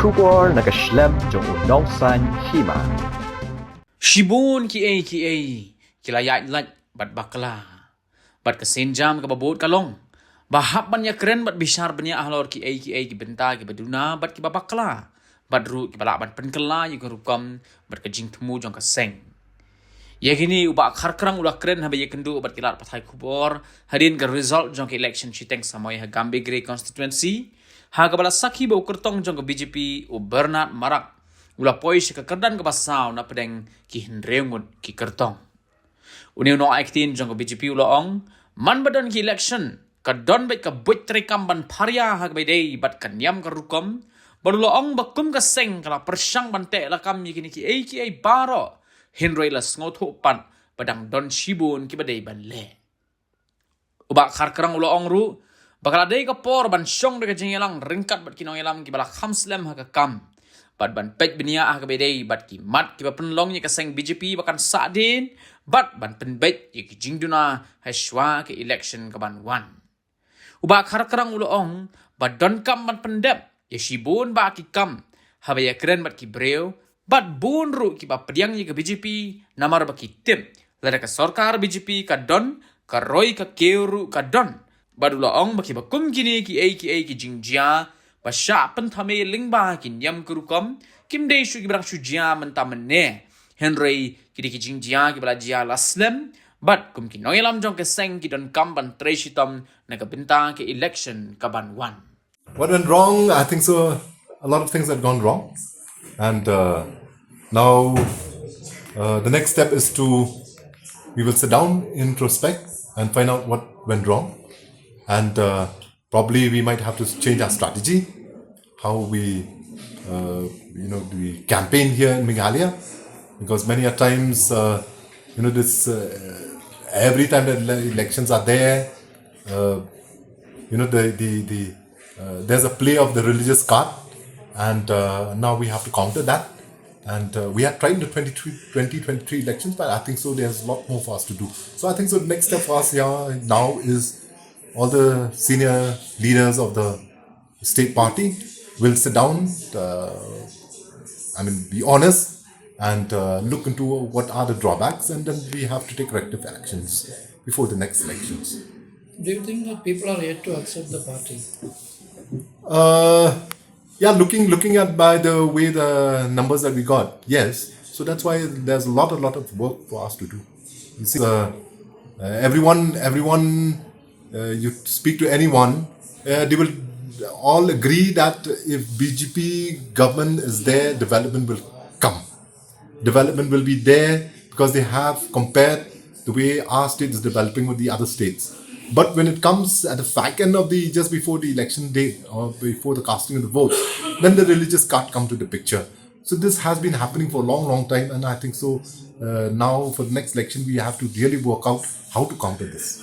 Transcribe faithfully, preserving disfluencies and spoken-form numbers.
Khubor na ka shlem jong u Nongsaiñ Hima. Shibun kiei kiei ki la ïaid lait bad bakla. Bad ka sienjam kaba bud ka long ba hap ban ïakren bad bishar bniah halor kiei kiei ki bynta kiba duna bad kiba bakla, bad ruh kiba lah ban pynkylla ïa ka rukom bad ka jingthmu jong ka seng. Ïa kine u Bah Kharkrang u la kren haba ïakynduh bad ki lad pathai khubor hadien ka result jong ka election shiteng samoi ha Gambegre constituency, ha kaba la sakhi ba u kyrtong jong ka B J P, u Bernard Marak, u la poi sha ka kyrdan kaba saw na pdeng ki hynriew ngut ki kyrtong. Une u nongai ktien jong ka B J P u la ong, man ba don ki election, ka don beit ka buit treikam ban pharia ha kaba ïadei bad ka niam ka rukom, bad u la ong ba kum ka seng ka la pyrshang ban teh lakam ïa kine kiei kiei baroh, hynrei la sngewthuh pat ba dang don shibun kiba dei ban leh. U Bah Kharkrang u la ong ruh ba ka la dei ka por ban shong da ka jingïalang ryngkat bad ki nongïalam kiba la kham slem ha ka kam, bad ban peit bniah ha kaba ïadei bad ki mat kiba pynlong ïa ka seng B J P ba kan sahdien, bad ban pynbeit ïa ki jingduna ha shuwa ka election kaban wan. U Bah Kharkrang u la ong ba donkam ban pyndep ïa shibun bah ki kam haba ïakren bad ki briew, bad bun ruh kiba pdiang ïa ka B J P namar ba ki tip lada ka sorkar B J P ka don, ka roi ka kiew ruh ka don. Bad u la ong ba kiba kum kine kiei kiei ki jingjia ba shah pynthame lyngba ki niam ka rukom, kim dei shuh kiba dang shu jia mynta mynne, hynrei ki dei ki jingjia kiba la jia la slem, bad kum ki nongïalam jong ka seng ki donkam ban trei shitom na ka bynta ka election kaban wan. What went wrong? I think so. A lot of things had gone wrong. And uh, now uh, the next step is to, we will sit down, introspect, and find out what went wrong. And uh, probably we might have to change our strategy, how we, uh, you know, we campaign here in Meghalaya. Because many a times, uh, you know, this, uh, every time the ele- elections are there, uh, you know, the, the, the, uh, there's a play of the religious card, and uh, now we have to counter that. And uh, we had tried in the twenty-three, twenty twenty-three elections, but I think so there's a lot more for us to do. So I think so the next step for us here now is all the senior leaders of the state party will sit down, uh, I mean, be honest, and uh, look into what are the drawbacks, and then we have to take corrective actions before the next elections. Do you think that people are yet to accept the party? Uh, yeah, looking looking at by the way the numbers that we got, yes. So that's why there's a lot a lot of work for us to do. You see, uh, uh, everyone everyone uh, you speak to anyone, uh, they will all agree that if B J P government is there, development will come. Development will be there because they have compared the way our state is developing with the other states. But when it comes at the back end of the, just before the election day or before the casting of the vote, then the religious card come to the picture. So this has been happening for a long, long time, and I think so. Uh, now for the next election, we have to really work out how to counter this.